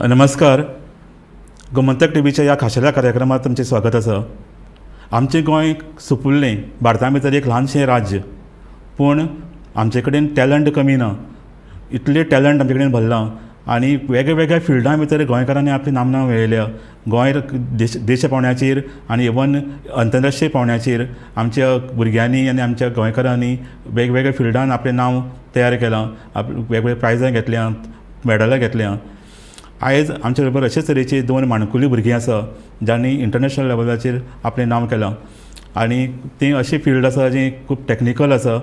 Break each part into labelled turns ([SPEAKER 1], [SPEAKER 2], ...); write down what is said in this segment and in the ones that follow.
[SPEAKER 1] नमस्कार, गोमंतक टीव्हीच्या ह्या खाशेल्या कार्यक्रमात तुमचें स्वागत आसा. आमचें गोंय सुपुल्लें, भारता भितर एक ल्हानशें राज्य, पूण आमचे कडेन टॅलंट कमी ना. इतलें टॅलंट आमचे कडेन भरलां आनी वेगळ्या फिल्डां भितर गोंयकारांनी आपली नामना मेळयल्या. गोंय देश पावंड्याचेर आनी इवन अंतरराष्ट्रीय पावंड्याचेर आमच्या भुरग्यांनी आनी आमच्या गोंयकारांनी वेगवेगळ्या फिल्डान आपलें नांव तयार केलां, वेगवेगळे प्रायजां घेतल्यांत, मेडलां घेतल्यांत. आयज आमचे बरोबर अशेच तरेची दोन माणकुली भुरगीं आसा जांणी इंटरनॅशनल लेवलाचेर आपलें नांव केलां आनी तीं अशी फिल्ड आसा जी खूब टॅक्निकल आसा.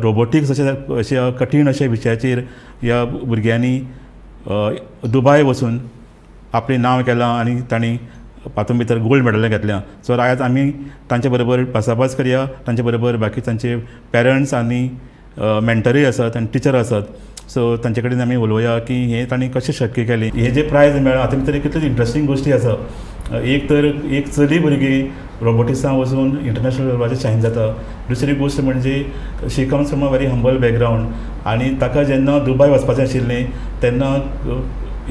[SPEAKER 1] रोबोटिक्स अशे कठीण अशे विशयाचेर ह्या भुरग्यांनी दुबाय वचून आपलें नांव केलां आनी तांणी तातूंत भितर गोल्ड मेडलां घेतल्या. सो आयज आमी तांचे बरोबर भासाभास करया, तांचे बरोबर बाकी तांचे पेरंट्स आनी मेंटरूय आसात आनी टिचर आसात. सो तांचे कडेन आमी उलोवया की हें तांणी कशें शक्य केलें, हें जें प्रायज मेळ्ळां हातूंत भितर कितल्यो इंट्रस्टींग गोश्टी आसा. एक तर एक चली भुरगीं रोबोटिक्सां वचून इंटरनॅशनल लेवलाचेर शायन जाता. दुसरी गोश्ट म्हणजे she comes from a very humble background आनी ताका जेन्ना दुबाय वचपाचें आशिल्लें तेन्ना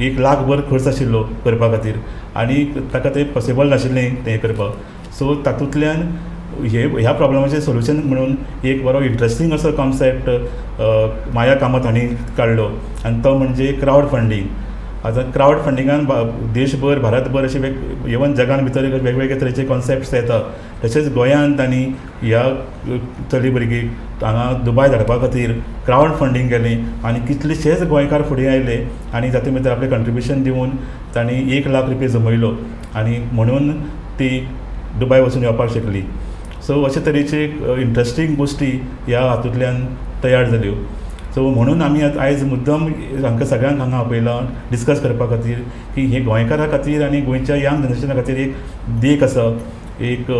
[SPEAKER 1] 1 लाख भर खर्च आशिल्लो करपा खातीर आनी ताका तें पॉसिबल नाशिल्लें तें करपाक. सो तातूंतल्यान ह्या प्रॉब्लमाचें सोल्युशन म्हणून एक बरो इंट्रस्टींग असो कॉन्सेप्ट माया कामत हांणी काडलो आनी तो म्हणजे क्रावड फंडींग. आतां क्रावड फंडिंगान देशभर, भारतभर अशे इवन जगान भितर वेगवेगळे तरेचे कॉन्सेप्ट्स येता. तशेंच गोंयांत तांणी ह्या चली भुरगीं हांगा दुबाय धाडपा खातीर क्रावड फंडींग केलें आनी कितलेशेच गोंयकार फुडें आयले आनी तातूंत भितर आपलें कंट्रिब्युशन दिवन तांणी 1 लाख रुपया जमयलो आनी म्हणून ती दुबाय वचून येवपाक शकली. सो अशे तरेचे इंट्रस्टींग गोश्टी ह्या हातूंतल्यान तयार जाल्यो. सो म्हणून आमी आयज मुद्दम हांकां सगळ्यांक हांगा आपयलां डिस्कस करपा खातीर की हे गोंयकारां खातीर आनी गोंयच्या यंग जनरेशना खातीर एक देख आसा, एक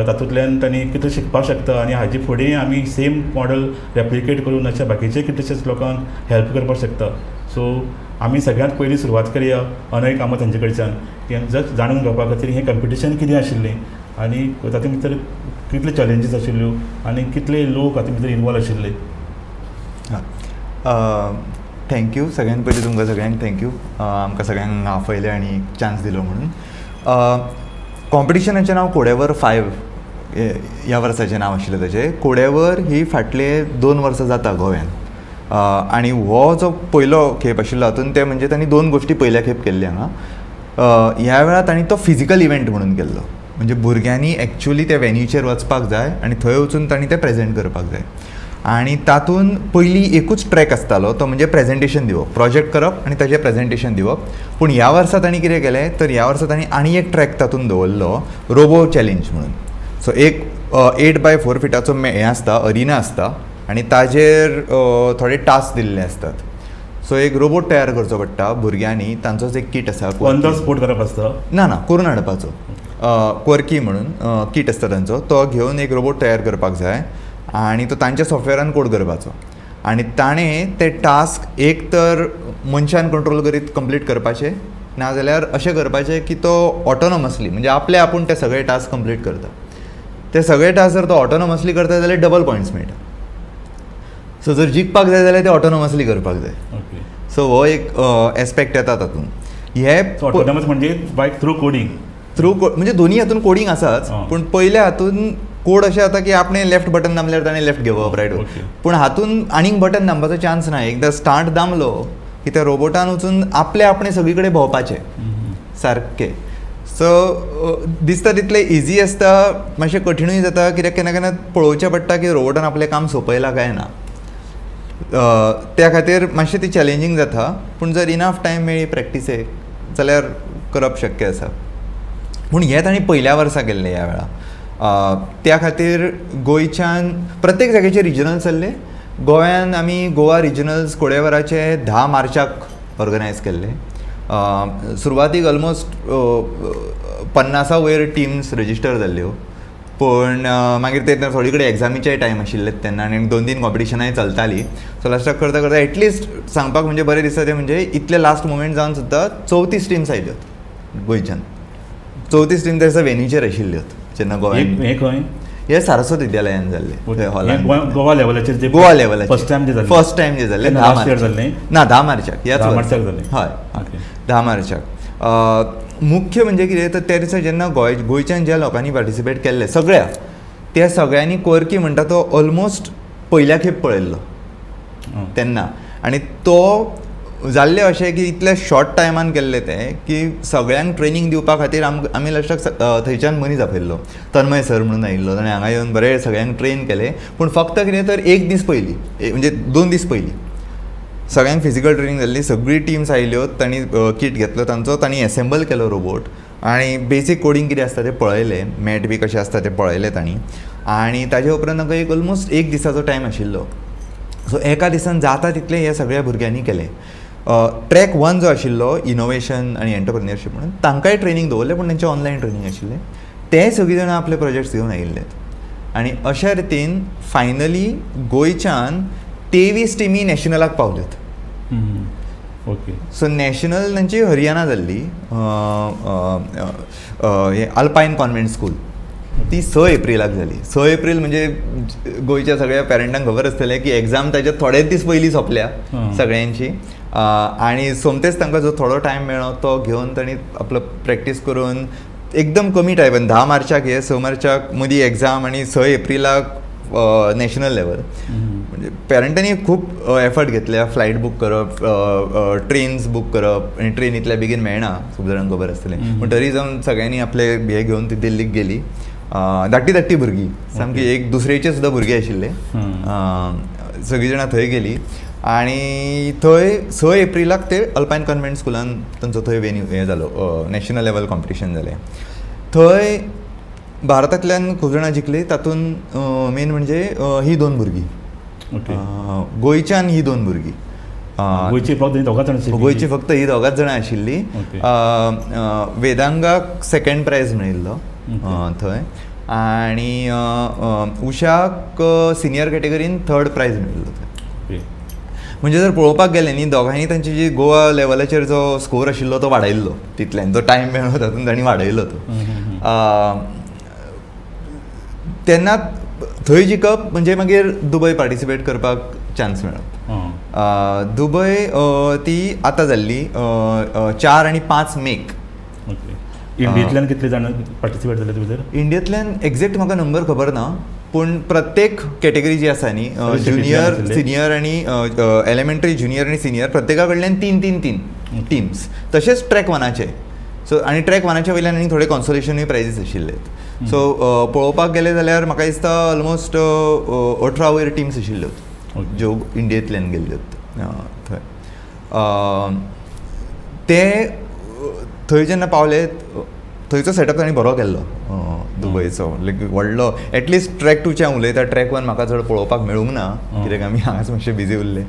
[SPEAKER 1] तातूंतल्यान तांणी कितें शिकपाक शकता आनी हाजे फुडें आमी सेम मॉडल रेप्लिकेट करून अशा बाकीचे कितलेशेच लोकांक हेल्प करपाक शकता. सो आमी सगळ्यांत पयलीं सुरवात करया अनय कामत हांचे कडच्यान की जस्ट जाणून घेवपा खातीर हें कंपिटिशन कितें आशिल्लें आनी तातूंत भितर कितले चॅलेंजीस आशिल्ल्यो आनी कितले लोक हातूंत भितर इनवॉल्व आशिल्ले.
[SPEAKER 2] Thank you सगळ्यांत पयलीं तुमकां सगळ्यांक thank you, आमकां सगळ्यांक आपयलें आनी चान्स दिलो म्हणून. कॉम्पिटिशनाचें नांव कोडेवर 5 ह्या वर्साचें नांव आशिल्लें ताचें. कोडेवर ही फाटले 2 वर्सां जाता गोव्यान आनी हो जो पयलो खेप आशिल्लो हातून ते म्हणजे तांणी 2 गोश्टी पयल्या खेप केल्ली हांगा. ह्या वेळार तांणी तो फिजिकल इव्हेंट म्हणून केल्लो, म्हणजे भुरग्यांनी एक्चुअली त्या वेन्यूचेर वचपाक जाय आनी थंय वचून तांणी तें प्रेजेंट करपाक जाय. आनी तातूंत पयलीं एकूच ट्रॅक आसतालो तो म्हणजे प्रेजेंटेशन दिवप, प्रोजेक्ट करप आनी ताचें प्रेजेंटेशन दिवप. पूण ह्या वर्सा तांणी कितें केलें तर ह्या वर्सा तांणी आनी एक ट्रॅक तातूंत दवरलो, रोबो चॅलेंज म्हणून. सो एक 8x4 फिटाचो हें आसता, अरिना आसता आनी ताजेर थोडे टास्क दिल्ले आसतात. सो एक रोबोट तयार करचो पडटा भुरग्यांनी, तांचोच एक किट आसा.
[SPEAKER 1] ऑन the spot करप आसता?
[SPEAKER 2] ना ना, करून हाडपाचो. क्वर्की म्हणून किट आसता तांचो, तो घेवन एक रोबोट तयार करपाक जाय आनी तो तांच्या सॉफ्टवेरान कोड करपाचो आनी ताणें ते टास्क एक तर मनशान कंट्रोल करीत कंप्लीट करपाचे, नाजाल्यार अशें करपाचें की तो ऑटोनॉमसली म्हणजे आपले आपूण ते सगळे टास्क कंप्लीट करता. ते सगळे टास्क जर तो ऑटोनॉमसली करता जाल्यार डबल पॉयंट्स मेळटा. सो जर जिखपाक जाय जाल्यार ते ऑटोनॉमसली करपाक जाय. सो हो एक एस्पेक्ट येता तातूंत. हे
[SPEAKER 1] ऑटोनॉमस म्हणजे बाय थ्रू कोडींग,
[SPEAKER 2] थ्रू म्हणजे दोन्ही हातून कोडींग आसाच, पूण पयल्या हातून कोड अशें जाता की आपणें लेफ्ट बटन दामल्यार ताणें लेफ्ट घेवप, रायट. पूण हातून आनीक बटन दामपाचो चान्स ना. एकदां स्टार्ट दामलो की त्या रोबोटान वचून आपले आपणें सगळी कडेन भोंवपाचें सारकें. सो दिसता तितलें इजी आसता, मातशें कठिणूय जाता कित्याक केन्ना केन्ना पळोवचें पडटा की रोबोटान आपलें काम सोंपयलां काय ना. त्या खातीर मातशें ती चॅलेंजींग जाता, पूण जर इनफ टायम मेळ्ळी प्रॅक्टिसेक जाल्यार करप शक्य आसा. पूण हें तांणी पयल्या वर्सा केल्लें ह्या वेळा. त्या खातीर गोंयच्यान प्रत्येक जाग्याचे रिजनल्स जाल्ले. गोंयान आमी गोवा रिजनल्स कोडेवराचे 10 मार्चाक ऑर्गनायज केल्ले. सुरवातीक ऑलमोस्ट 50 वयर टिम्स रजिस्टर जाल्ल्यो, पूण मागीर ते थोडे कडेन एग्जामीचेय टायम आशिल्ले तेन्ना आनी 2-3 कॉम्पिटिशनांय चलतालीं. सो लास्टाक करता करता एटलिस्ट सांगपाक म्हणजे बरें दिसता तें म्हणजे इतले लास्ट मुमेंट जावन सुद्दां 34 टिम्स आयल्यो गोंयच्यान. 34 टीम त्या दिसा वेन्यूचेर आशिल्ल्यो जेन्ना गोंयान. हे सारस्वत विद्यालयान जाल्ले
[SPEAKER 1] गोवा लेवलाचेर,
[SPEAKER 2] गोवा लेवलाचेर
[SPEAKER 1] फर्स्ट टायम जे जाल्लें,
[SPEAKER 2] फर्स्ट टायम जे जाल्लें 10 मार्चाक, ना 10 मार्चाक, ह्याच
[SPEAKER 1] मार्चाक जालें,
[SPEAKER 2] हय 10 मार्चाक. मुख्य म्हणजे कितें तर त्या दिसा जेन्ना गोंयच्यान ज्या लोकांनी पार्टिसिपेट केल्ले सगळ्या, त्या सगळ्यांनी कोर्की म्हणटा तो ऑलमोस्ट पयल्या खेप पळयल्लो तेन्ना. आनी तो जाल्लें अशें की इतल्या शॉर्ट टायमान केल्लें तें की सगळ्यांक ट्रेनींग दिवपा खातीर आमी लास्टाक थंयच्यान मनीस आपयल्लो, तन्मय सर म्हणून आयिल्लो, ताणें हांगा येवन बरें सगळ्यांक ट्रेन केलें. पूण फक्त कितें तर एक दीस पयलीं, म्हणजे 2 दीस पयलीं सगळ्यांक फिजिकल ट्रेनींग जाल्ली, सगळी टिम्स आयल्यो, तांणी किट घेतलो तांचो, तांणी एसेंबल केलो रोबोट आनी बेसीक कोडींग कितें आसता तें पळयलें, मॅट बी कशें आसता तें पळयलें तांणी. आनी ताजे उपरांत तांकां एक ऑलमोस्ट 1 दिसाचो टायम आशिल्लो. सो एका दिसान जाता तितलें ह्या सगळ्या भुरग्यांनी केलें. ट्रॅक 1 जो आशिल्लो इनोवेशन आनी एंटरप्रेन्योरशीप म्हणून, तांकांय ट्रेनींग दवरलें, पूण तांचें ऑनलायन ट्रेनींग आशिल्लें. ते सगळीं जाणां आपले प्रोजेक्ट्स घेवन आयिल्ले आनी अशा रितीन फायनली गोंयच्यान 23 टिमी नॅशनलाक पावल्योत.
[SPEAKER 1] ओके,
[SPEAKER 2] सो नॅशनल तांची हरियाणा जाल्ली, अल्पायन कॉन्व्हेंट स्कूल, ती 6 एप्रिलाक जाली. 6 एप्रील म्हणजे गोंयच्या सगळ्या पेरंटांक खबर आसतलें की एग्जाम ताच्या थोडेच दीस पयलीं सोंपल्या सगळ्यांची, आनी सोमतेच तांकां जो थोडो टायम मेळ्ळो तो घेवन तांणी आपलो प्रॅक्टीस करून एकदम कमी टायमान 10 मार्चाक हे 6 मार्चाक मदीं एग्जाम आनी 6 एप्रिलाक नॅशनल लेवल. म्हणजे पेरंटांनी खूब एफर्ट घेतल्या, फ्लायट बूक करप, ट्रेन्स बूक करप, आनी ट्रेन इतल्या बेगीन मेळना, खूब जाणांक खबर आसतलें, पूण तरी जावन सगळ्यांनी आपले हे घेवन ती दिल्लीक गेली. धाकटी धाकटी भुरगीं सामकी, एक दुसरेचे सुद्दां भुरगे आशिल्ले, सगळीं जाणां थंय गेली आनी थंय 6 एप्रिलाक ते अल्पायन कॉन्व्हेंट स्कुलान तांचो थंय वेन्यू हें जालो, नॅशनल लेवल कॉम्पिटिशन जालें. थंय भारतांतल्यान खूब जाणां जिखलीं, तातूंत मेन म्हणजे ही 2 भुरगीं, गोंयच्यान ही 2 भुरगीं, गोंयची फक्त ही दोगांच जाणां आशिल्लीं. वेदांगाक सेकंड प्रायज मेळिल्लो थंय आनी उषाक सिनियर कॅटेगरीन 3rd प्रायज मेळिल्लो थंय. म्हणजे जर पळोवपाक गेलें न्ही, दोगांनी तांची जी गोवा लेवलाचेर जो स्कोर आशिल्लो तो वाडयल्लो, तितल्यान जो टायम मेळ्ळो तातूंत तांणी वाडयलो तो. तेन्ना थंय जिखप म्हणजे मागीर दुबय पार्टिसिपेट करपाक चान्स मेळप. दुबय ती आतां जाल्ली 4 आनी 5 मेक.
[SPEAKER 1] इंडियेंतल्यान कितले जाण पार्टिसिपेट जाले भितर?
[SPEAKER 2] इंडियेंतल्यान एक्झॅक्ट म्हाका नंबर खबर ना, पूण प्रत्येक कॅटेगरी जी आसा न्ही, ज्युनियर, सिनियर आनी एलिमेंटरी, ज्युनियर आनी सिनियर, प्रत्येका कडल्यान 3 3 3 टिम्स, तशेंच ट्रॅक 1आचे. सो आनी ट्रॅक 1आच्या वयल्यान आनी थोडे कॉन्सोलेशनूय प्रायजीस आशिल्ले. सो पळोवपाक गेले जाल्यार म्हाका दिसता ऑलमोस्ट 18 वयर टिम्स आशिल्ल्यो ज्यो इंडियेंतल्यान गेल्ल्यो थंय. ते थंय जेन्ना पावले थंयचो सेटअप तांणी बरो केल्लो दुबयचो, लायक व्हडलो. एटलिस्ट ट्रॅक 2चे हांव उलयता, ट्रॅक 1 म्हाका चड पळोवपाक मेळूंक ना कित्याक आमी हांगाच मातशे बिजी उरले.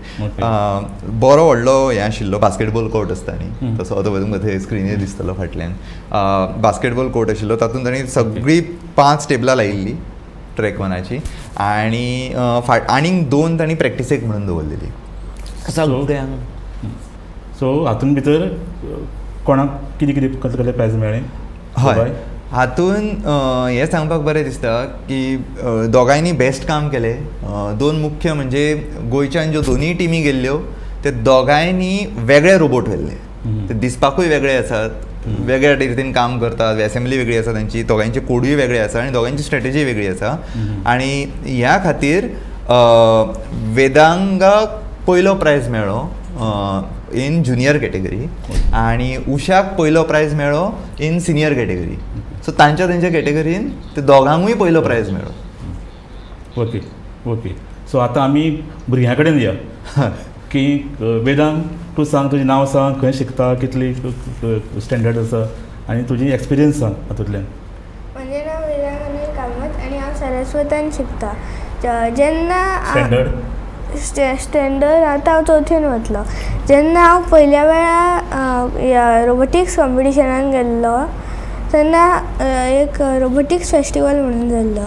[SPEAKER 2] बरो व्हडलो हें आशिल्लो, बास्केटबॉल कोर्ट आसता न्ही तसो, तो तुमकां थंय स्क्रिनीर दिसतलो फाटल्यान, बास्केटबॉल कोर्ट आशिल्लो, तातूंत तांणी सगळीं 5 टेबलां लायिल्लीं ट्रॅक 1आची आनी आनीक 2 तांणी प्रॅक्टिसेक म्हणून दवरलेली सगळ्यांक.
[SPEAKER 1] सो हातूंत भितर कोणाक कितें कितें कसले प्रायज मेळ्ळें?
[SPEAKER 2] हय, हातूंत हें सांगपाक बरें दिसता की दोगांयनी बेस्ट काम केलें. 2 मुख्य म्हणजे गोंयच्यान ज्यो दोनूय टिमी गेल्ल्यो ते दोगांयनी वेगळे रोबोट व्हेल्ले, ते दिसपाकूय वेगळे आसात, वेगळ्या रितीन काम करतात, एसेंब्ली वेगळी आसा तांची, दोगांयचे कोडूय वेगळे आसा आनी दोगांयची स्ट्रेटजी वेगळी आसा. आनी ह्या खातीर वेदांगाक पयलो प्रायज मेळ्ळो इन ज्युनियर कॅटेगरी आनी उषाक पयलो प्रायज मेळ्ळो इन सिनियर कॅटेगरी. सो तांच्या तांच्या कॅटेगरीन ते दोगांकूय पयलो प्रायज मेळ्ळो.
[SPEAKER 1] ओके ओके, सो आतां आमी भुरग्यां कडेन या की वेदांग तूं सांग, तुजें नांव सांग, खंय शिकता, कितली स्टँडर्ड आसा आनी तुजी एक्सपिरियन्स सांग हातूंतल्यान.
[SPEAKER 3] म्हजें नांव वेदांग अनिल कामत आनी हांव सरस्वतान शिकता. जेन्ना
[SPEAKER 1] स्टँडर्ड
[SPEAKER 3] स्टँडर्ड आतां हांव 4थेन वतलो. जेन्ना हांव पयल्या वेळा रोबोटिक्स कॉम्पिटिशनान गेल्लो तेन्ना एक रोबोटिक्स फेस्टिवल म्हणून जाल्लो,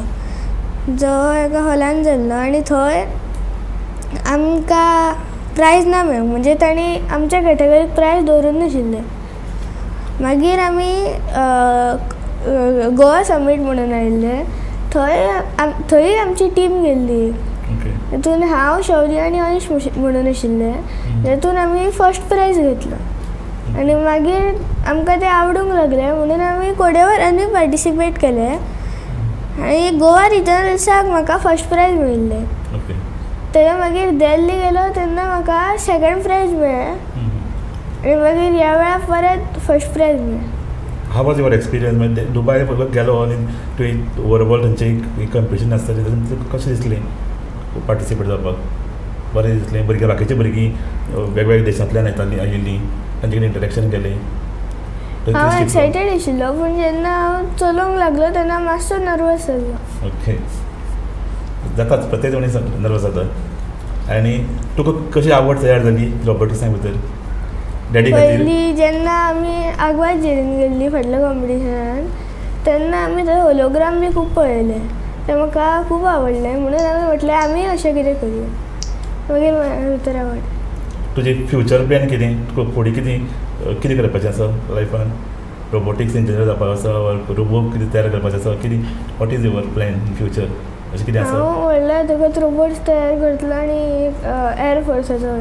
[SPEAKER 3] जो एका हॉलान जाल्लो आनी थंय आमकां प्रायज ना मेळूंक, म्हणजे तांणी आमच्या कॅटेगरीक प्रायज दवरूंक नाशिल्लें. मागीर आमी गोवा समीट म्हणून आयिल्ले, थंय थंय आमची टीम गेल्ली. तितून हांव, शौर्य आनी अनिश म्हणून आशिल्ले. तेतून आमी फर्स्ट प्रायज घेतलो आनी मागीर आमकां तें आवडूंक लागलें म्हणून आमी कोडेवर आनी पार्टिसिपेट केलें आनी गोवा रिजनल्साक म्हाका फर्स्ट प्रायज मेळिल्लें. तेज्या मागीर दिल्ली गेलो तेन्ना म्हाका सेकंड प्रायज मेळ्ळें आनी मागीर ह्या वेळार परत फर्स्ट प्रायज मेळ्ळें.
[SPEAKER 1] How was your experience? म्हणजे दुबय गेलो आनी तुवें ओवरऑल थंयचें एक कंपिटिशन आसतालें, तुका कशें दिसलें पार्टिसिपेट जावपाक? बरें दिसलें? भुरगीं बाकीची भुरगीं वेगवेगळ्या देशांतल्यान येतालीं आयिल्लीं, तांचे कडेन इंटरेक्शन केलें?
[SPEAKER 3] हांव एक्सायटेड आशिल्लो पूण जेन्ना हांव चलोवंक लागलो तेन्ना मातसो नर्वस जालो.
[SPEAKER 1] ओके, जाताच प्रत्येक मनीस नर्वस जाता. आनी तुका कशी आवड तयार जाली रोबोटिक्सां भितर? डॅडी खातीर?
[SPEAKER 3] पयलीं जेन्ना आमी आगवाद झेलीन गेल्ली फाटल्या कॉम्पिटिशनान तेन्ना आमी थंय होलोग्राम बी खूब पळयले, ते म्हाका खूब आवडलें म्हणून आमी म्हटलें आमी अशें कितें करुया. मागीर म्हाज्या भितर आवड.
[SPEAKER 1] तुजें फ्युचर प्लॅन कितें? तुका फुडें कितें कितें करपाचें आसा लायफान? रोबोटिक्स इंजिनियर जावपाक आसा ऑर रोबो कितें तयार करपाचें आसा? कितें, what is your plan in future, अशें कितें आसा?
[SPEAKER 3] हांव व्हडलें जातकच रोबोट्स तयार करतलो आनी एक एअरफोर्साचो.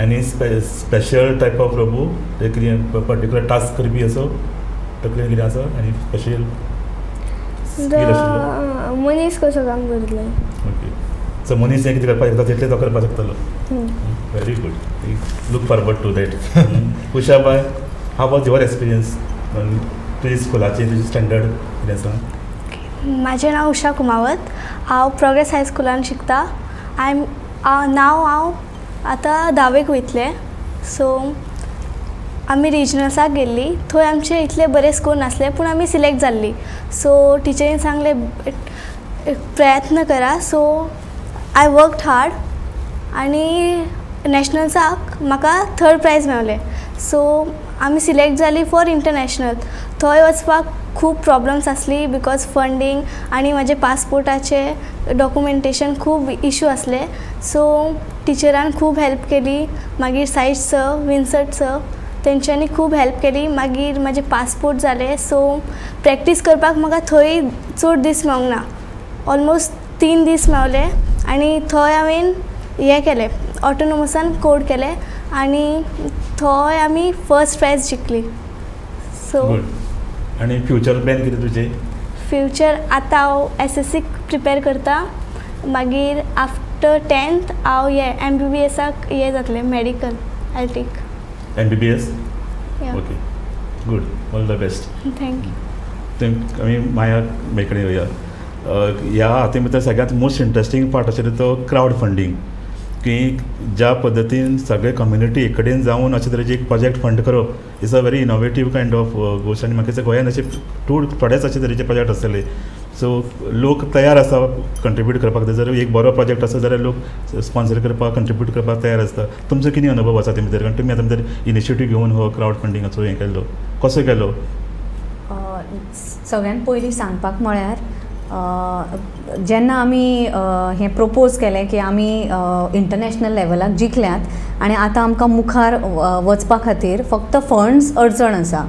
[SPEAKER 1] आनी स्पेशल टायप ऑफ रोबो, ते कितें पर्टिकुलर टास्क करपी असो तकलेन कितें आसा आनी स्पेशल
[SPEAKER 3] मनीस कसो काम करतलो?
[SPEAKER 1] ओके, सो मनीस हें कितें करपाक शकता तितलें तो करपाक शकतलो. Very good, look forward to that. Usha bye, how was your experience? तुजी स्कुलाची तुजी स्टँडर्ड कितें आसा?
[SPEAKER 4] म्हाजें नांव उषा कुमावत, हांव प्रोग्रेस हायस्कुलान शिकता. I am नांव हांव आतां धावेक वयतलें. सो आमी रिजनल्साक गेल्ली, थंय आमचे इतले बरे स्कोर नासले पूण आमी सिलेक्ट जाल्ली. सो टिचरीन सांगलें प्रयत्न करा. सो I worked hard आनी नॅशनल्साक म्हाका थर्ड प्रायज मेवलें. सो आमी सिलेक्ट जाली फॉर इंटरनॅशनल. थंय वचपाक खूब प्रॉब्लम्स आसली because funding आनी म्हाजे पासपोर्टाचे डॉक्युमेंटेशन खूब इशू आसले. सो टिचरान खूब हेल्प केली, मागीर साईश सर, विन्सट सर तेंच्यांनी खूब हेल्प केली. मागीर म्हाजे पासपोर्ट जाले. सो प्रॅक्टीस करपाक म्हाका थंय चड दीस मेवंक ना, ऑलमोस्ट 3 दीस मेवले आनी थंय हांवें हें केलें, ऑटोनोमसान कोड केलें आनी थंय आमी फर्स्ट प्रायज जिखली. सो
[SPEAKER 1] आनी फ्युचर प्लॅन कितें तुजें?
[SPEAKER 4] फ्युचर आतां हांव एसएससीक प्रिपेर करता, मागीर आफ्टर 10th हांव हे MBBSाक हें जातलें, medical I take.
[SPEAKER 1] MBBS? Okay, good, all the best.
[SPEAKER 4] Thank you.
[SPEAKER 1] आमी माया कडेन येवया. ह्या हातूंत भितर सगळ्यांत मोस्ट इंट्रस्टींग पार्ट आशिल्लो तो क्रावड फंडींग, की ज्या पद्दतीन सगळे कम्युनिटी एक कडेन जावन अशे तरेचे एक प्रोजेक्ट फंड करप is a very innovative kind of गोश्ट. आनी म्हाका दिसता गोंयांत अशे थोडेच अशे तरेचे प्रोजेक्ट आसतले. सो लोक तयार आसा कंट्रिब्यूट करपाक. जर एक बरो प्रोजेक्ट आसा जाल्यार लोक स्पॉन्सर करपाक, कंट्रिब्यूट करपाक तयार आसता. तुमचो कितें अनुभव आसा ते भितर? कारण तुमी आतां भितर इनिशिएटीव घेवन हो क्रावड फंडिंगाचो हें केल्लो, कसो केलो?
[SPEAKER 5] सगळ्यान पयलीं सांगपाक म्हळ्यार जेन्ना आमी हें प्रपोज केलें की आमी इंटरनॅशनल लेवलाक जिखल्यात आनी आतां आमकां मुखार वचपा खातीर फक्त फंड्स अडचण आसा.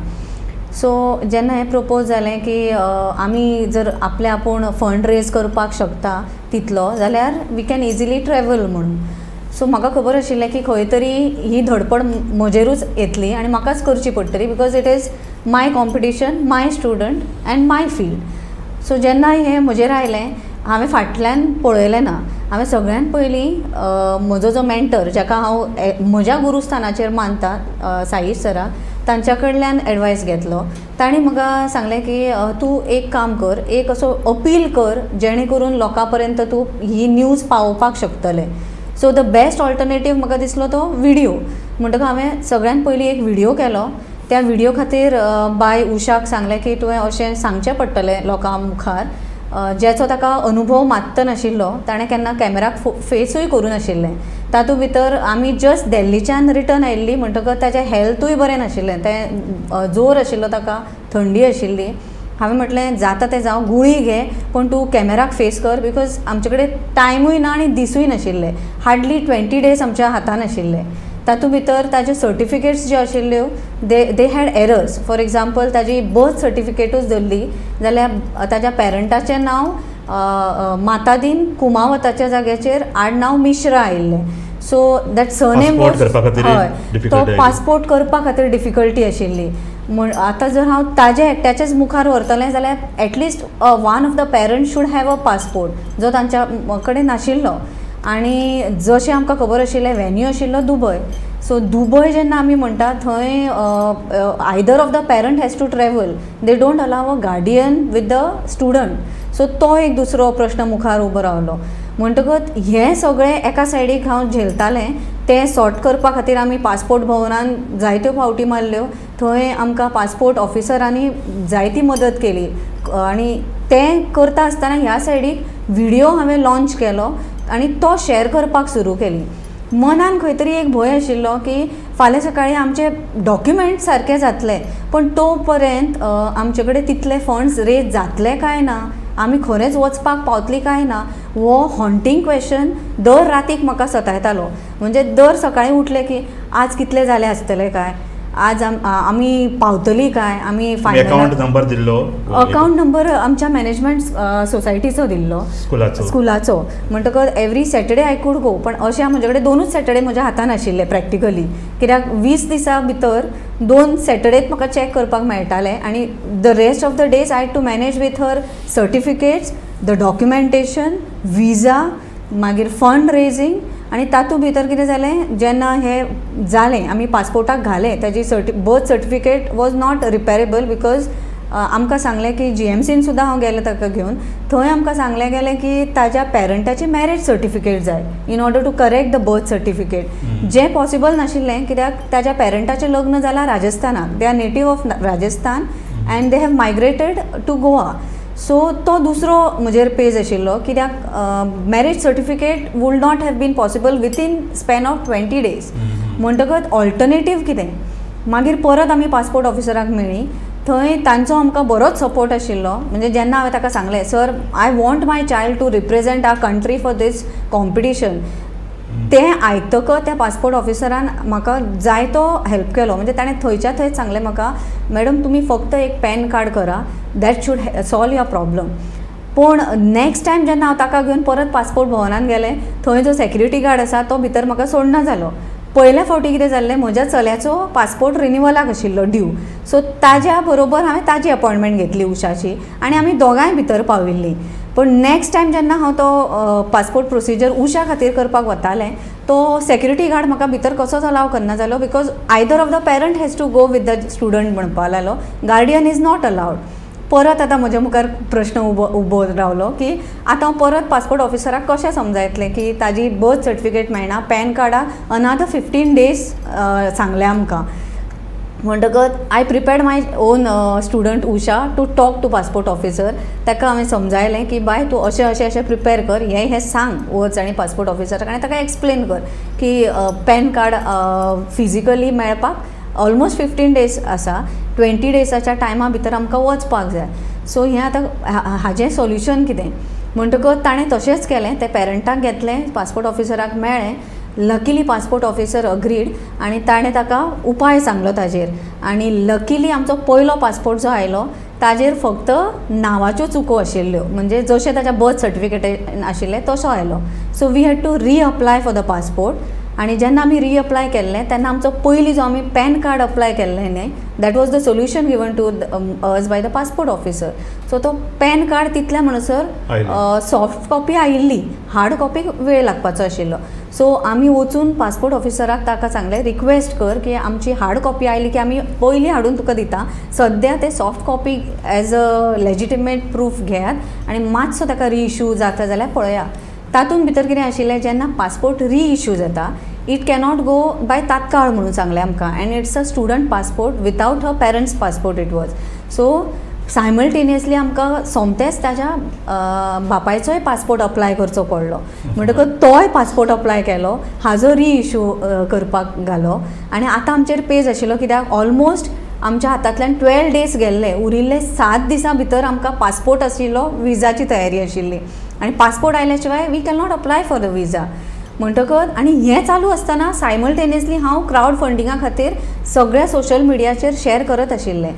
[SPEAKER 5] सो जेन्ना हें प्रपोज जालें की आमी जर आपले आपूण फंड रेज करपाक शकता तितलो जाल्यार we can easily travel म्हणून. सो म्हाका खबर आशिल्लें की खंय तरी ही धडपड म्हजेरूच येतली आनी म्हाकाच करची पडटली because it is my competition, my student and my field. So जेन्ना हें म्हजेर आयलें हांवें फाटल्यान पळयलें ना. हांवें सगळ्यान पयलीं म्हजो जो मेंटर जाका हांव म्हज्या गुरुस्थानाचेर मानता, साईश सराक, तांच्या कडल्यान एडवायस घेतलो. तांणी म्हाका सांगलें की तूं एक काम कर, एक असो अपील कर जेणे करून लोकां पर्यंत तूं ही न्यूज पावोवपाक शकतलें. सो the best alternative म्हाका दिसलो तो विडियो. म्हणटकच हांवें सगळ्यान पयलीं एक विडियो केलो. त्या विडियो खातीर बाय उषाक सांगलें की तुवें अशें सांगचें पडटलें लोकां मुखार, ज्याचो ताका अनुभव मात्त नाशिल्लो, ताणें केन्ना कॅमेराक फेसूय करूं नाशिल्लें. तातूंत भितर आमी जस्ट दिल्लीच्यान रिटर्न आयिल्ली म्हणटकच ताचें हेल्थूय बरें नाशिल्लें, तें जोर आशिल्लो ताका, थंडी आशिल्ली. हांवें म्हटलें जाता तें जावं, गुळी घे पूण तूं कॅमेराक फेस कर because आमचे कडेन टायमूय ना आनी दिसूय नाशिल्ले, हार्डली 20 डेज आमच्या हातान आशिल्ले. तातूंत भितर ताज्यो सर्टिफिकेट्स ज्यो आशिल्ल्यो they had errors. For example ताजी बर्थ सर्टिफिकेटूच धरली जाल्यार ताज्या पेरंटाचें नांव मातादीन कुमावताच्या जाग्याचेर आडनांव मिश्रा आयिल्लें. सो that surname हय तो पासपोर्ट करपा खातीर डिफिकल्टी आशिल्ली. म्हण आतां जर हांव ताज्या एकट्याच्याच मुखार व्हरतलें जाल्यार at least one of the parents should have a passport जो तांच्या कडेन नाशिल्लो. आनी जशें आमकां खबर आशिल्लें व्हेन्यू आशिल्लो दुबय. सो दुबय जेन्ना आमी म्हणटा थंय either of the parent has to travel, they don't allow a guardian with the student. So तो एक दुसरो प्रश्न मुखार उबो रावलो. म्हणटकच हें सगळें एका सायडीक हांव झेलतालें. तें सॉर्ट करपा खातीर आमी पासपोर्ट भवनान जायत्यो फावटी मारल्यो. थंय आमकां पासपोर्ट ऑफिसरांनी जायती मदत केली आनी तें करता आसतना ह्या सायडीक व्हिडियो हांवें लॉंच केलो आनी तो शॅर करपाक सुरू केली. मनान खंय तरी एक भंय आशिल्लो की फाल्यां सकाळीं आमचे डॉक्युमेंट सारके जातले पण तो पर्यंत आमचे कडेन तितले फंड्स रेज जातले काय ना, आमी खरेंच वचपाक पावतली काय ना, हो हॉन्टींग क्वेश्चन दर रातीक म्हाका सतायतालो. म्हणजे दर सकाळीं उठलें की आज कितले जाले आसतले काय, आज आमी पावतली काय, आमी फायनल
[SPEAKER 1] अकाउंट नंबर दिल्लो,
[SPEAKER 5] अकाउंट नंबर आमच्या मॅनेजमेंट सोसायटीचो दिल्लो स्कुलाचो. म्हणटकच every Saturday I could go, पण अशें म्हजे कडेन दोनूच सॅटर्डे म्हज्या हातान आशिल्ले प्रॅक्टिकली, कित्याक 20 दिसां भितर 2 सॅटर्डेत म्हाका चॅक करपाक मेळटाले आनी the rest of the days I had to manage with her certificates, the documentation, visa, मागीर फंड रेजींग. आनी तातूंत भितर कितें जालें, जेन्ना हें जालें आमी पासपोर्टाक घालें ताजी birth certificate was not repairable because आमकां सांगलें की जीएमसीन सुद्दां हांव गेलें ताका घेवन, थंय आमकां सांगलें गेलें की ताज्या पेरंटाची मॅरेज सर्टिफिकेट जाय in order to correct the birth certificate, जें पॉसिबल नाशिल्लें कित्याक ताज्या पेरंटाचें लग्न जालां राजस्थानाक, they are native of Rajasthan and they have migrated to Goa. So तो दुसरो म्हजेर पेज आशिल्लो कित्याक marriage certificate would not have been possible within span of 20 days. म्हणटकच ऑल्टरनेटीव कितें, मागीर परत आमी पासपोर्ट ऑफिसराक मेळ्ळी, थंय तांचो आमकां बरोच सपोर्ट आशिल्लो. म्हणजे जेन्ना हांवें ताका सांगलें sir I want my child to represent our country for this competition, तें आयकतकच त्या पासपोर्ट ऑफिसरान म्हाका जायतो हेल्प केलो. म्हणजे ताणें थंयच्या थंयच सांगलें म्हाका, मॅडम तुमी फक्त एक पॅन कार्ड करा, that should solve your problem. पूण नेक्स्ट टायम जेन्ना हांव ताका घेवन परत पासपोर्ट भवनान गेलें, थंय जो सेक्युरिटी गार्ड आसा तो भितर म्हाका सोडना जालो. पयल्या फावटी कितें जाल्लें, म्हज्या चल्याचो पासपोर्ट रिन्युअलाक आशिल्लो ड्यू, सो ताज्या बरोबर हांवें ताजी अपॉयंटमेंट घेतली उशाची आनी आमी दोगांय भितर पाविल्लीं. पूण नेक्स्ट टायम जेन्ना हांव तो पासपोर्ट प्रोसिजर उशा खातीर करपाक वतालें, तो सेक्युरिटी गार्ड म्हाका भितर कसोच अलाव करना जालो because either of the parent has to go with the student म्हणपाक लागलो, गार्डियन is not allowed. परत आतां म्हज्या मुखार प्रश्न उबो रावलो की आतां हांव परत पासपोर्ट ऑफिसराक कशें समजायतलें की ताजी बर्थ सर्टिफिकेट मेळना, पॅन कार्डाक अनादर 15 डेज सांगलें आमकां. म्हणटकच I prepared my own student Usha to talk to passport officer. ताका हांवें समजायलें की बाय तूं अशें अशें अशें प्रिपेर कर, हें हें सांग वच आनी पासपोर्ट ऑफिसराक आनी ताका एक्सप्लेन कर की पॅन कार्ड फिजिकली मेळपाक ऑलमोस्ट 15 डेज आसा, 20 डेजाच्या टायमा भितर आमकां वचपाक जाय. सो हें आतां हाजें सोल्युशन कितें. म्हणटकच ताणें तशेंच केलें, तें पेरंटाक घेतलें, पासपोर्ट ऑफिसराक मेळ्ळें, लकीली पासपोर्ट ऑफिसर अग्रीड आनी ताणें ताका उपाय सांगलो ताजेर. आनी लकीली आमचो पयलो पासपोर्ट जो आयलो ताजेर फक्त नांवाच्यो चुको आशिल्ल्यो, म्हणजे जशें ताच्या बर्थ सर्टिफिकेट आशिल्लें तसो आयलो. So we had to reapply for the passport. आनी जेन्ना आमी रिअप्लाय केल्लें तेन्ना आमचो पयलीं जो आमी पॅन कार्ड अप्लाय केल्लें न्ही, that was the solution given to us by the passport officer. So तो पॅन कार्ड तितल्या म्हणसर सॉफ्ट कॉपी आयिल्ली, हार्ड कॉपीक वेळ लागपाचो आशिल्लो. सो आमी वचून पासपोर्ट ऑफिसराक ताका सांगलें रिक्वेस्ट कर की आमची हार्ड कॉपी आयली की आमी पयलीं हाडून तुका दिता, सद्या ते soft copy as a legitimate proof घेयात आनी मातसो ताका रिइश्यू जाता जाल्यार पळया. तातूंत भितर कितें आशिल्लें, जेन्ना पासपोर्ट रिइश्यू जाता it cannot go bye तात्काळ म्हणून सांगलें आमकां, and it's a student passport without her parents passport it was. So simultaneously आमकां सोमतेंच ताज्या बापायचोय पासपोर्ट अप्लाय करचो पडलो. म्हणटकच तोय पासपोर्ट अप्लाय केलो, हाजो रिइश्यू करपाक घालो. आनी आतां आमचेर पेज आशिल्लो कित्याक ऑलमोस्ट आमच्या हातांतल्यान 12 डेज गेल्ले, उरिल्ले 7 दिसां भितर आमकां पासपोर्ट आशिल्लो, विजाची तयारी आशिल्ली आनी पासपोर्ट आयल्या शिवाय we can not apply for the visa. म्हणटकच आनी हें चालू आसतना सायमल्टेनियसली हांव क्रावड फंडिंगा खातीर सगळ्या सोशल मिडियाचेर शेअर करत आशिल्लें.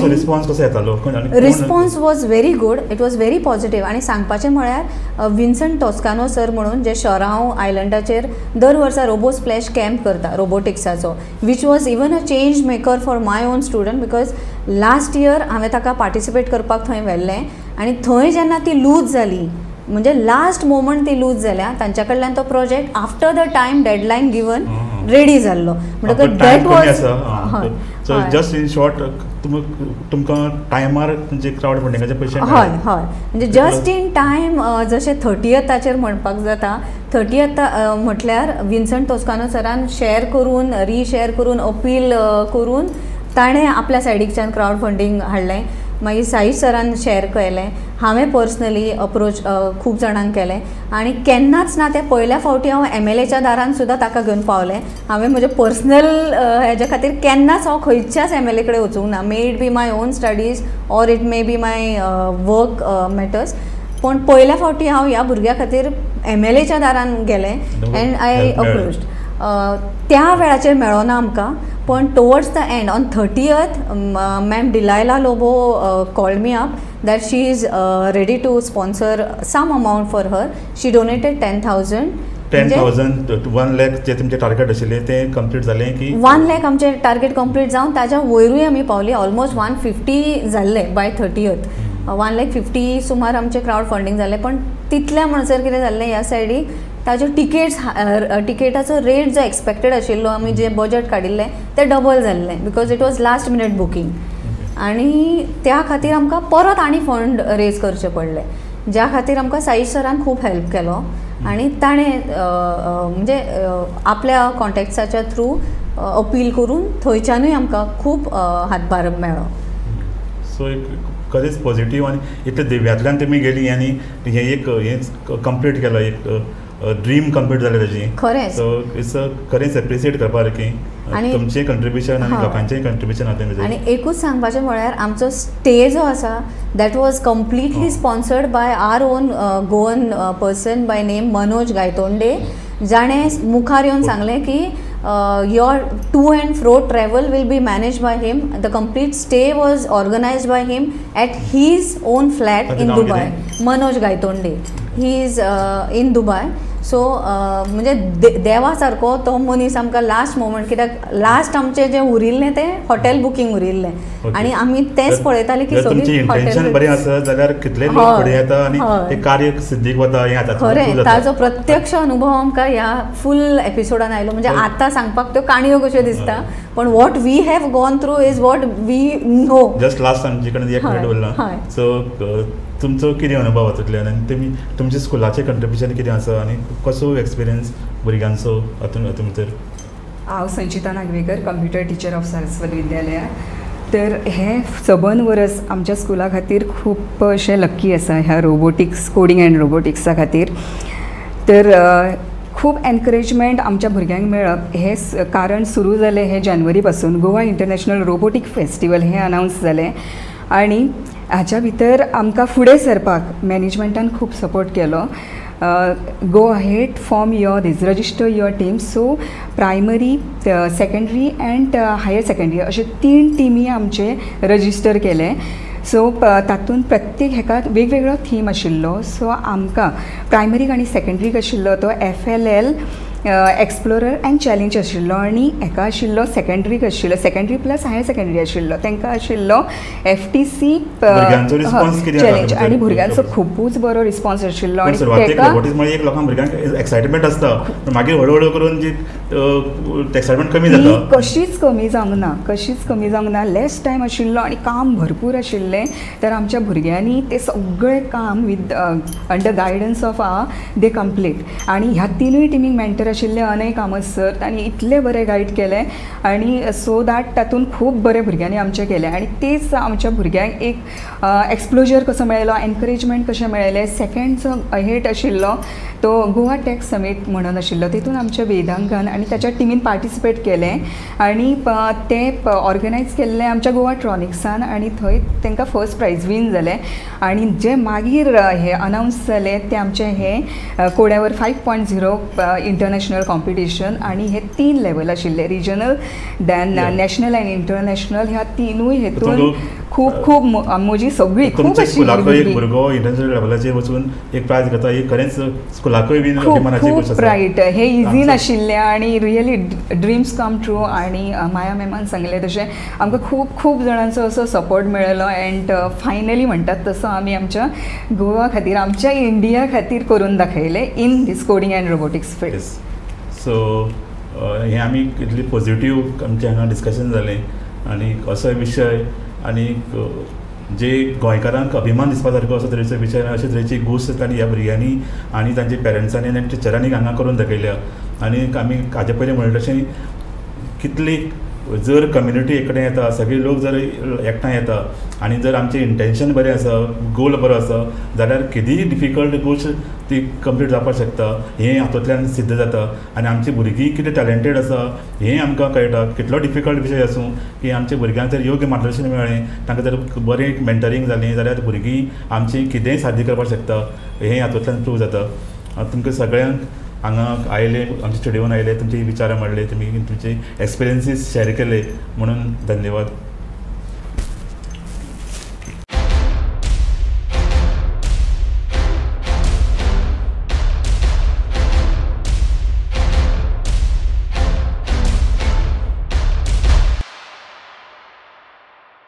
[SPEAKER 1] रिस्पॉन्स कसो येतालो?
[SPEAKER 5] Response was very good, it was very positive. आनी सांगपाचें म्हळ्यार विन्संट टॉस्कानो सर म्हणून जे शोरांव आयलंडाचेर दर वर्सा रोबो स्प्लॅश कॅम्प करता रोबोटिक्साचो, which was even a change maker for my own student, because last year हांवें ताका पार्टिसिपेट करपाक थंय व्हेल्लें आनी थंय जेन्ना ती लूज जाली, म्हणजे लास्ट मोमेंट ती लूज जाल्या, तांच्या कडल्यान तो project after the time deadline given ready जाल्लो. म्हणटकच that was
[SPEAKER 1] just in short तुमकां टायमार तुमचे क्रावड फंडिंगाचे पयशे.
[SPEAKER 5] हय हय, म्हणजे जस्ट इन टायम जशें 30थाचेर म्हणपाक जाता, 30th म्हटल्यार विन्संट टोस्कानो सरान शेअर करून रिशेअर करून अपील करून ताणें आपल्या सायडीकच्यान क्रावड फंडींग हाडलें. मागीर साईश सरान शेअर केलें, हांवें पर्सनली अप्रोच खूब जाणांक केलें आनी केन्नाच ना ते पयल्या फावटी हांव MLAच्या दारान सुद्दां ताका घेवन पावलें. हांवें म्हजें पर्सनल हेज्या खातीर केन्नाच हांव खंयच्याच MLA कडेन वचूंक ना, may it be my own studies or it may be my work matters, पूण पयल्या फावटी हांव ह्या भुरग्या खातीर MLAच्या दारान गेलें एंड I approached. त्या वेळाचेर मेळोना ना आमकां, पण towards the end on 30th ma'am Delilah Lobo called me up that she is ready to sponsor some amount for her. She donated 10,000.
[SPEAKER 1] 10,000 1 lakh जे तुमचे टार्गेट आशिल्ले ते कंप्लीट जालें की
[SPEAKER 5] 1 लाख आमचे टार्गेट कंप्लीट जावन ताच्या वयरूय आमी पावली, ऑलमोस्ट 150 जाल्ले बाय 30th. 1,50,000 सुमार आमचे क्रावड फंडींग जालें. पण तितल्या म्हणसर कितें जाल्लें, ह्या सायडीक ताच्यो टिकेट्स टिकेटाचो रेट जो एक्सपेक्टेड आशिल्लो आमी जे बजट काडिल्लें तें डबल जाल्लें, because it was last minute booking. आनी त्या खातीर आमकां परत आनी फंड रेज करचे पडले, ज्या खातीर आमकां साईश सरान खूब हेल्प केलो आनी ताणें म्हणजे आपल्या कॉन्टेक्ट्साच्या थ्रू अपील करून थंयच्यानूय आमकां खूब हातभार मेळ्ळो.
[SPEAKER 1] सो एक खरेंच पॉझिटीव आनी इतले दिव्यांतल्यान तुमी गेली आनी हें एक हें कंप्लीट केलो, एक ड्रीम कंप्लीट जालें ताजी.
[SPEAKER 5] खरेंच.
[SPEAKER 1] सो it's खरेंच एप्रिशिएट करपा सारकें तुमचें कंट्रिब्युशन आनी लोकांचें कंट्रिब्युशन आसा.
[SPEAKER 5] आनी एकूच सांगपाचें म्हळ्यार आमचो स्टे जो आसा that was completely sponsored by our own Goan person by name Manoj Gaitonde, जाणें मुखार येवन सांगलें की your to and fro travel will be managed by him. The complete stay was organized by him at his own flat in Dubai. Manoj Gaitonde, he is in Dubai. So म्हणजे देवा सारको तो मनीस आमकां लास्ट मोमेंट, कित्याक last आमचें जें उरिल्लें तें हॉटेल बुकींग उरिल्लें आनी आमी तेंच पळयताले की
[SPEAKER 1] सगळीं इंटेन्शन बरें आसत जाल्यार कितले लोक फुडें येता आनी तें कार्य सिद्धीक वता. हें आतां
[SPEAKER 5] खरें ताजो प्रत्यक्ष अनुभव आमकां ह्या फूल एपिसोडान आयलो. म्हणजे आतां सांगपाक त्यो काणयो कश्यो दिसता, पण what we have gone through is what we know.
[SPEAKER 1] Just last आमचे कडेन एक मिनट उरला, सो तुमचो कितें अनुभव हातूंतल्यान आनी तुमी तुमच्या स्कुलाचें कंट्रिब्युशन कितें आसा आनी कसो एक्सपिरियन्स भुरग्यांचो हातूंत हातूंत भितर?
[SPEAKER 6] हांव Sanchita Nagvekar, computer teacher of Saraswat Vidyalaya. तर हें सबंद वर्स आमच्या स्कुला खातीर खूब अशें लक्की आसा ह्या रोबोटिक्स, कोडिंग एंड रोबोटिक्सा खातीर. तर खूब एनकरेजमेंट आमच्या भुरग्यांक मेळप हें कारण सुरू जालें हें जानेवारी पासून गोवा इंटरनॅशनल रोबोटीक फेस्टिवल हें अनावन्स जालें आनी हाच्या भितर आमकां फुडें सरपाक मॅनेजमेंटान खूब सपोर्ट केलो. Go ahead, form your these, register your team. So primary, secondary and higher secondary अशे 3 टिमी आमचे रजिस्टर केले. सो तातूंत प्रत्येक हेका वेगवेगळो थीम आशिल्लो. सो आमकां प्रायमरीक आनी सेकेंडरीक आशिल्लो तो FLL explorer and challenge आशिल्लो आनी हेका आशिल्लो सेकेंडरीक आशिल्लो, सेकेंडरी प्लस हायर सेकेंडरी आशिल्लो, तांकां आशिल्लो FTC challenge. आनी भुरग्यांचो खुबूच बरो रिस्पॉन्स आशिल्लो.
[SPEAKER 1] आनी एक लोकांक भुरग्यांक एक्सायटमेंट आसता, मागीर हळू हळू करून जी एक्सायटमेंट कमी जाता,
[SPEAKER 6] कशीच कमी जावंक ना, कशीच कमी जावंक ना. लेस टायम आशिल्लो आनी काम भरपूर आशिल्लें, तर आमच्या भुरग्यांनी तें सगळें काम with under guidance of our they complete. आनी ह्या 3 टिमींक मेंटर आशिल्ले अनय कामत सर, तांणी इतले बरें गायड केलें आनी सो that तातूंत खूब बरें भुरग्यांनी आमचें केलें आनी तेच आमच्या भुरग्यांक एक एक्सप्लोजर कसो मेळ्ळो, एनकरेजमेंट कशें मेळ्ळें. सेकेंड जो हेट आशिल्लो तो गोवा टॅक समीट म्हणून आशिल्लो, तितून आमच्या वेदांगान आनी ताच्या टिमीन पार्टिसिपेट केलें आनी तें ऑर्गनायज केल्लें आमच्या गोवा ट्रॉनिक्सान आनी थंय तांकां फर्स्ट प्रायज वीन जालें. आनी जे मागीर हे अनावन्स जालें तें आमचें हें कोड्यावर 5.0 इंटरनॅशनल कॉम्पिटिशन आनी हे 3 लेवल आशिल्ले, regional, then national and international. ह्या तिनूय हेतून खूब खूब म्हजी सगळी खूब
[SPEAKER 1] स्कुलाकूय एक भुरगो इंटरनॅशनल लेवलाचेर वचून एक प्रायज घेता, ही खरेंच स्कुलाकूय बी अभिमानाची गोश्ट आसा.
[SPEAKER 6] रायट, हे इजी नाशिल्लें आनी रियली ड्रीम्स कम ट्रू. आनी माया मॅमान सांगलें तशें आमकां खूब खूब जाणांचो असो सपोर्ट मेळ्ळो एंड फायनली म्हणटात तसो आमी आमच्या गोवा खातीर, आमच्या इंडिया खातीर करून दाखयलें in this coding and robotics field.
[SPEAKER 1] So हें आमी इतली पॉझिटिव्ह आमचें हांगा डिस्कशन जालें आनी असो विशय आनी जे गोंयकारांक अभिमान दिसपा सारको असो तरेचो विशय, अशे तरेची गोश्ट तांणी ह्या भुरग्यांनी आनी तांच्या पेरंट्सांनी आनी टिचरांनी हांगा करून दाखयल्या. आनी आमी हाजे पयलीं म्हणलें तशें कितली जर कम्युनिटी एक कडेन येता, सगळे लोक जर एकठांय येता आनी जर आमचें इंटेंशन बरें आसा, गोल बरो आसा जाल्यार केदीय डिफिकल्ट गोश्ट ती कंप्लीट जावपाक शकता हें हातूंतल्यान सिद्ध जाता. आनी आमची भुरगीं कितें टॅलेंटेड आसा हें आमकां कळटा. कितलो डिफिकल्ट विशय आसूं की आमच्या भुरग्यांक जर योग्य मार्गदर्शन मेळ्ळें, तांकां जर बरें मेंटरींग जालें जाल्यार भुरगीं आमचीं कितेंय साध्य करपाक शकता हें हातूंतल्यान प्रूव जाता. तुमकां सगळ्यांक हांगा आयले, आमच्या स्टुडियोन आयले, तुमचे विचार मांडले, तुमी तुमचे एक्सपिरियन्सीस शेअर केले म्हणून धन्यवाद.